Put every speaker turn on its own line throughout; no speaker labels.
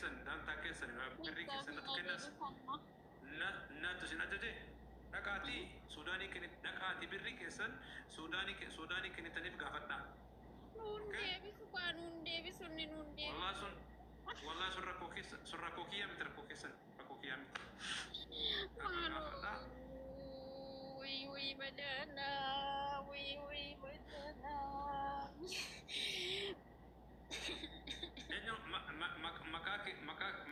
keessan, daantaa keessan, birrii
Bittaa
keessan
fi
natu kennas.
deebifanna.
Na natu isin ajaje. Dhaqaatii Suudaanii kenni, dhaqaatii birrii keessan Suudaanii kennitaniif gaafadhaa.
Nuun
Okay?
deebisu kaa, nuun deebisu, inni nuun deebisu.
Wallah sun rakkoo keessa, sun rakkoo kiyyaa miti, rakkoo keessan, rakkoo kiyyaa miti. Dhaqaa
Maaloo.
gaafadhaa.
Wii wii badaanaa. Wii wii badaanaa.
Eenyu maqaa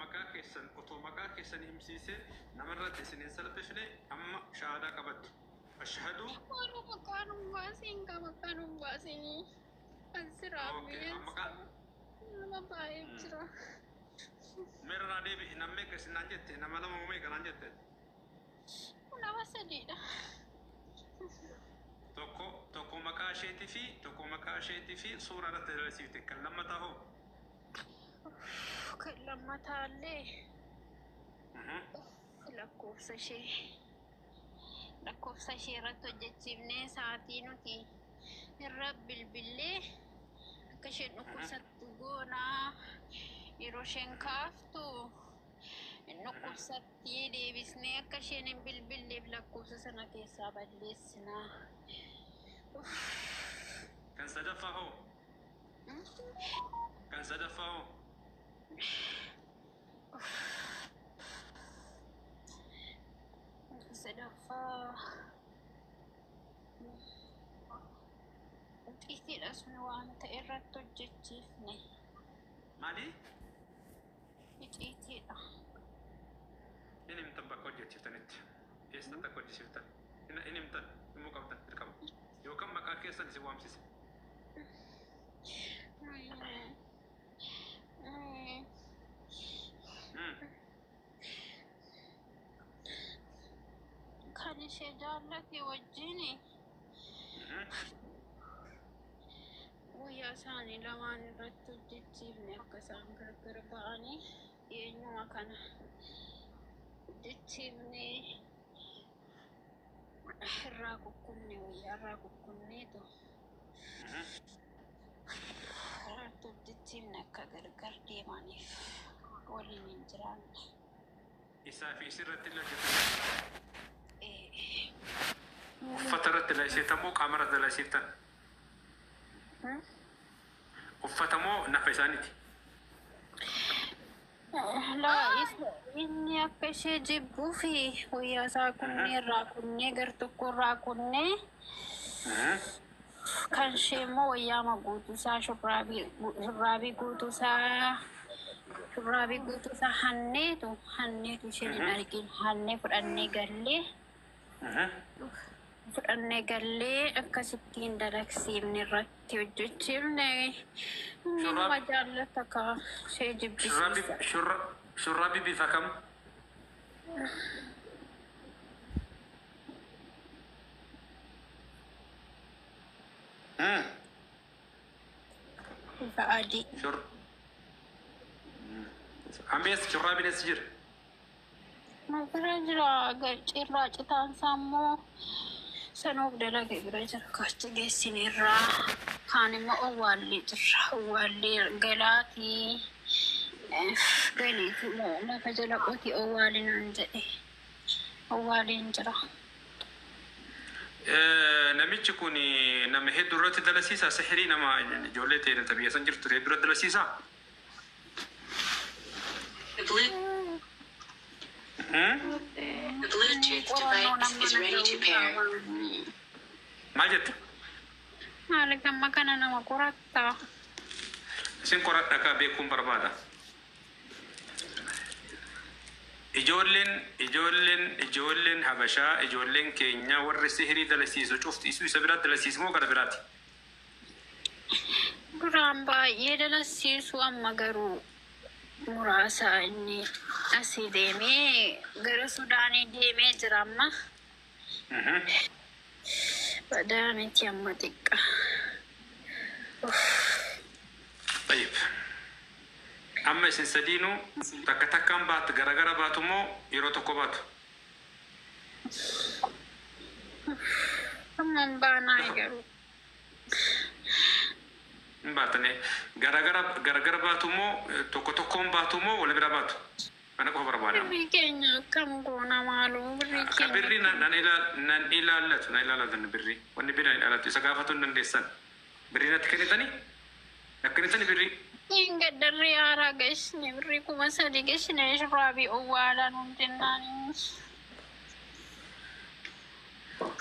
maqaa keessan otoo maqaa keessan himsiisee namarratti isin hin salphifne, amma shahaadaa qabattu. Ashhadu.
Maaloo, maqaa nuun baasiin kaa, maqaa nuun baasinii. Kan siraa
Okay,
biyya
maqaa
nama baay'ee jira.
Meera naa deebi'i, nam meeqa isin naan jette? Nama lama moo meeqa naan jette?
Nama sadiidha.
Tokko tokko maqaa isheetii fi tokko maqaa isheetii fi suuraa irratti dalasiifte. Kan lammataa hoo?
Kan lammataallee lakkoofsa ishee irratti hojjechiifnee, sa'aatii nuti irra bilbillee akka isheen dhukkubsattu goonaa, yeroo isheen kaaftu dhukkubsattii deebisnee akka isheen hin bilbilleef lakkoofsa sana keessaa balleessinaa.
Kan sadaffaa hoo? Kan sadaffaa hoo?
Sadaffaa xixiidha, sun waan ta'e irratti hojjechiifne.
Maali?
Xixiidha.
Hin himtan bakka hojjechiiftanitti. Eessatti akka hojjechiiftan? Hin himtan, himuu qabdan dirqama. Yookaan maqaa keessan isin waamsise.
Kan ishee jaallate wajjin guyyaa isaanii lamaan irratti hojjechiifne, akka isaan gargar ba'anii eenyuma kana hojjechiifne, irraa kukkunne, wayyaa irraa kukkunneetu irratti hojjechiifne, akka gargar deemaniif, waliin hin jiraanne.
Isaa fi isirratti illee hojjetan. Uffata irratti dalasiiftan moo qaama irratti dalasiiftan? Uffata moo nafa isaaniiti?
Laa, inni akka ishee jibbuu fi wayyaa isaa kunnee irraa kunnee, gar tokko irraa kunnee, kan ishee immoo wayyaama guutuu isaa, shurraabii guutuu isaa hanneetu isheen hin argin, hannee fudhannee gallee akkasittiin dalagsiifne, irratti hojjechiifne. Inni nama jaallata ka ishee jibbisiisa.
Shurraabii bifa kam?
Bifa adii.
Ammees shurraabiin eessa jira?
Nu bira jira, cirraa citaan isaa immoo sanuuf dalage bira jira, kachi geessineerraa, kaan immoo owwaallee jirra, owwaallee galaatii galiiti immoo lafa jala qotii owwaali naan jedhe, owwaaleen jira.
Namichi kun nama hedduu irratti dalasiisa sihirii, nama ijoollee ta'e biyya san jirtu hedduu irratti dalasiisa.
The Bluetooth device is ready to pair.
Maal jette?
Haala gamma kana nama qorattaa?
Isin qoradha kaa, beekuun barbaada. Ijoolleen Habashaa, ijoolleen keenya warri sihirii dalasiisu cufti isuu isa biraatti dalasiisu moo gara biraati?
Duraan baay'ee dalasiisu, amma garuu muraasa. Inni asii deemee gara Sudaanii deemee jira amma. Badaa miti, amma xiqqa.
طيب. Amma isin sadiinuu takka takkaan baatu, garagara baatu moo yeroo tokko baatu?
Amma hin baanaa garuu.
Hin baatane. Garagara baatu moo, tokko tokkoon baatu moo wal bira barbaadama.
Birrii keenya akkam goona maaloo birrii
Ka
keenya
birrii nan nan nan ilaallatu, na ilaallatu birrii. Wanni birrii nan ilaallatu isa gaafatu hin dandeessan. Birrii natti kennitanii? Natti kennitanii birrii?
Hin gaddarri haaraa gashne birrii 3000 gashne shurraabii owwaalaa nuun jennaan.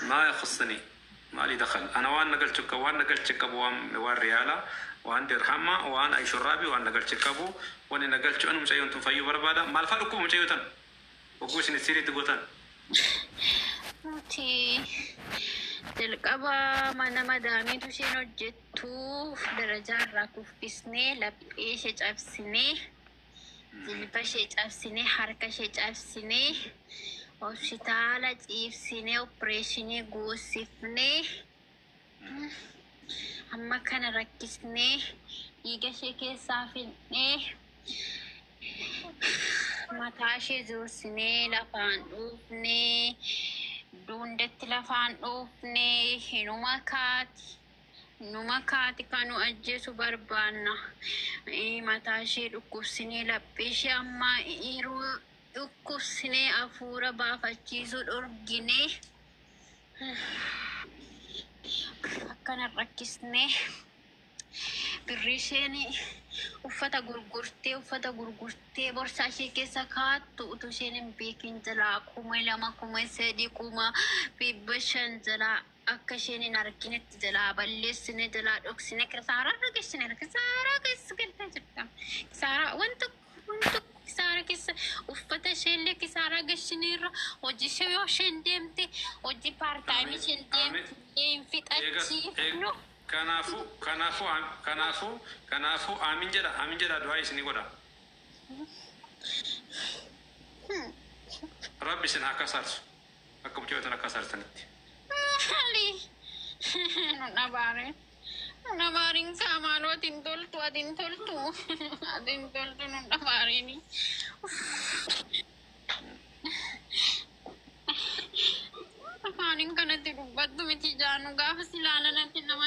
ما يخصني، ما لي دخل انا. waan na galchu, waan na galche qabu, waan riyaala, waan dirhama, waan ay shurraabi waan na galche qabu. Wanni na galchu anu mucayyoon tun fayyuu barbaada. Maal faa dhukkuba mucayyoo tan hogguu isin siriitti gootan?
Nuti jalqaba mana madaamiitu isheen hojjettuuf darajaa irraa kuffisnee, laphee ishee cabsinee, jilba ishee cabsinee, harka ishee cabsinee, hospitaala ciibsinee, opereeshinii goosifnee, amma kana rakkisnee, dhiiga ishee keessaa fidnee, mataa ishee zoorsinee, lafaan dhuufnee, duundatti lafaan dhuufnee, hinuma kaati. Hinuma kaati kan nu ajjeesu barbaanna. Mataa ishee dhukkubsinee, laphee ishee amma yeroo dhukkubsinee hafuura baafachiisuu dhorginee, akkana rakkisnee, birrii isheen uffata gurgurtee borsaa ishee keessa kaattu utuu isheen hin beekin jalaa 2000, 3000, 500 jalaa akka isheen hin arginetti jalaa balleessine, jalaa dhoksine, kisaaraa irra geessine, kisaaraa keessa galtee jirta. Kisaaraa wanta wanta kisaaraa keessa uffata isheellee kisaaraa gashineerra. Hojii ishee yoo isheen deemte, hojii part time isheen deemte illee hin fixachiifnu.
Kanaafuu aamin jedha, aamin jedha, du'aa isinii godha. Rabbi isin haa kasaarsu akka mucayyoo tan akka kasaarsanitti.
Maali? Nun abaaren. Nun abaarin kaa maaloo, ati hin toltu, ati hin toltu. Ati hin toltu, nun abaarini. Afaanin kanatti dubbattu miti jaanu, gaafa si ilaalanatti nama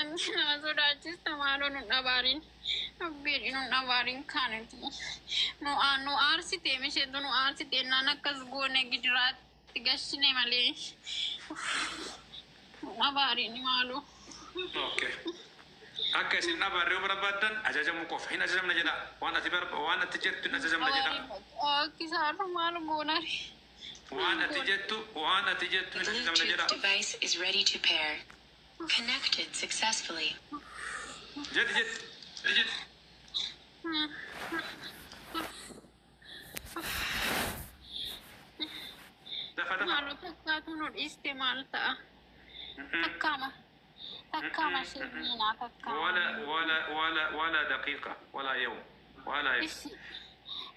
sodaachista. Maaloo nun abaarin. Abbiidhi, nun abaarin kaaniti. Nu aarsite, misheetu nu aarsite naan akkas goone gidiraatti gashine malee. Nun abaarini maaloo.
Okay. Akka isin abaarree yoo barbaaddan ajajamuu qofa. Hin ajajamna jedha. Waan ati jettu hin ajajamna jedha.
Kisaarru maal goonari?
Waan ati jettu hin ajajamna jedha.
Bluetooth device is ready to pair. Connected successfully.
Jedhi, jedhi jedhi. Dafa, dafa.
Maaloo, takkaatu nu dhiiste maal ta'a? Takkaama. Takkaama shirriinaa takkaama.
ولا ولا ولا ولا دقيقة ولا يوم ولا يوم.
Ishi.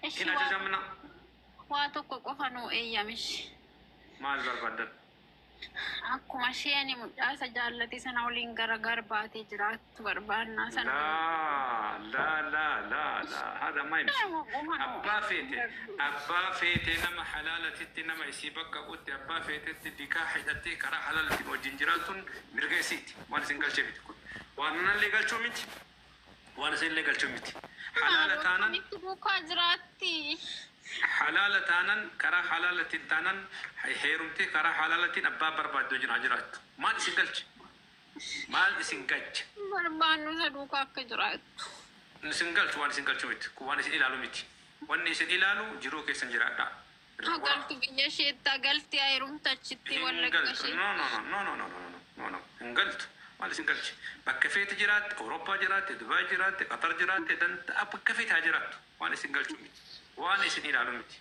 Ishi.
Hin ajajamna.
Waa tokko qofa nuu eeyyamishi.
Maal barbaaddan?
Akkuma isheen mucaasa jaallate sana waliin gargar baatee jiraattu barbaannaa sana.
لا لا لا لا لا، هذا ما يمشي. Abbaa feete nama halaalatitti, nama isii bakka buutti, abbaa feetetti dikaa hidhattee karaa halaalatti wajjin jiraatuun mirga isiiti. Waan isin galchee miti kun. Waan anallee galchuu miti. Waan isinillee galchuu miti. Halaala taanan
Akkamitti duukaa jiraatti?
Halaala taanan, karaa halaalatiin taanan, heerumtee karaa halaalatiin abbaa barbaaddu wajjin haa jiraattu. Maal isin galche? Maal isin galche?
Barbaannu isa duukaa akka jiraattu.
Isin galchu, waan isin galchu miti. Kun waan isin ilaalu miti. Wanni isin ilaalu jiruu keessan jiraadha.
Galtu biyya isheetti galti, heerumta achitti
Hin
Wallagga
galtu.
ishee.
No, no, no, no, no, no, no, no, no. Hin galtu. Maal isin galche? Bakka feete jiraatte, Awurooppaa jiraatte, Dubaay jiraatte, Qatar jiraatte, danda'a bakka feete haa jiraattu. Waan isin galchu miti. Waan isin ilaalu miti.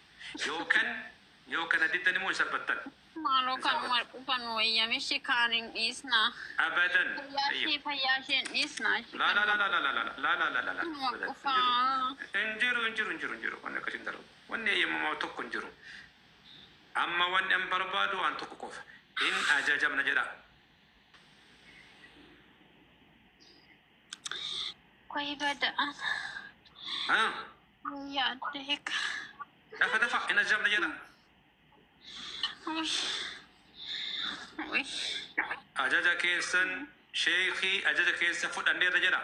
Yookaan addittan immoo hin salphattan.
Maaloo, kanuma dhufan wayyamishi kaan hin dhiisnaa.
Abadan.
Fayyaa ishee, fayyaa ishee hin dhiisnaa.
لا لا لا لا لا لا لا لا لا لا لا.
Kanuma qofaa.
Hin jiru, hin jiru, hin jiru, hin jiru. Wanni akkasii hin darbu. Wanni eeyyamamaa tokko hin jiru. Amma wanni an barbaadu waan tokko qofa. Hin ajajamna jedha.
Koyi bada'an.
Haa?
Yaaddeeka.
Dafa, dafa, hin ajajamna jedha.
Uy. Uy.
Ajaja keessan, sheekii, ajaja keessa fudhanneerra jedha.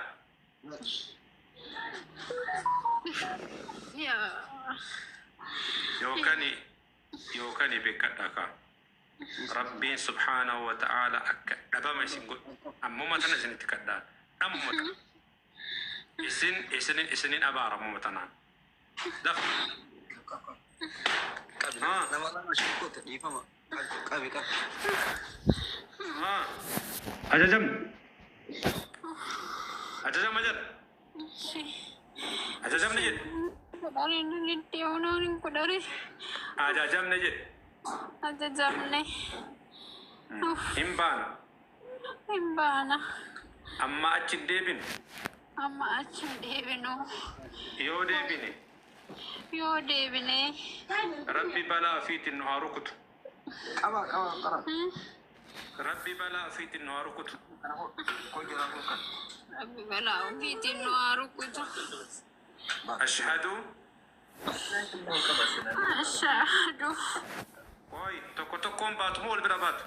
Yaa.
Yoo Yookaan yookaan beekadhaa kaa. Rabbiin subhaanahu wa ta'aala akka dhabama isin godhu ammuma tana isinitti kadhaa ammuma tana. Isin isinin isinin abaara ammuma tanaan. Dafa.
Qabi
Ah.
nama lama shukkoota dhiifama. Qabi qabi.
Haa. Ajajamni. Ajajama jedha. Ajajamni jedhe.
Kudhanii inni deemuun kudhanii
Ajajamni jedhe.
ajajamne.
Hin baana.
Hin baana.
Amma achi hin deebinu.
Amma achi hin deebinu.
Yoo deebine
Yoo deebine.
Rabbi balaa ofiitiin nu haa rukutu.
Qaba qaba qaba.
Rabbi balaa ofiitiin nu haa rukutu.
Koo jira koo kan.
Rabbi balaa ofiitiin nu haa rukutu.
Ashhadu.
Ashhadu.
Oi, tokko tokkoon baatu moo wal bira baatu?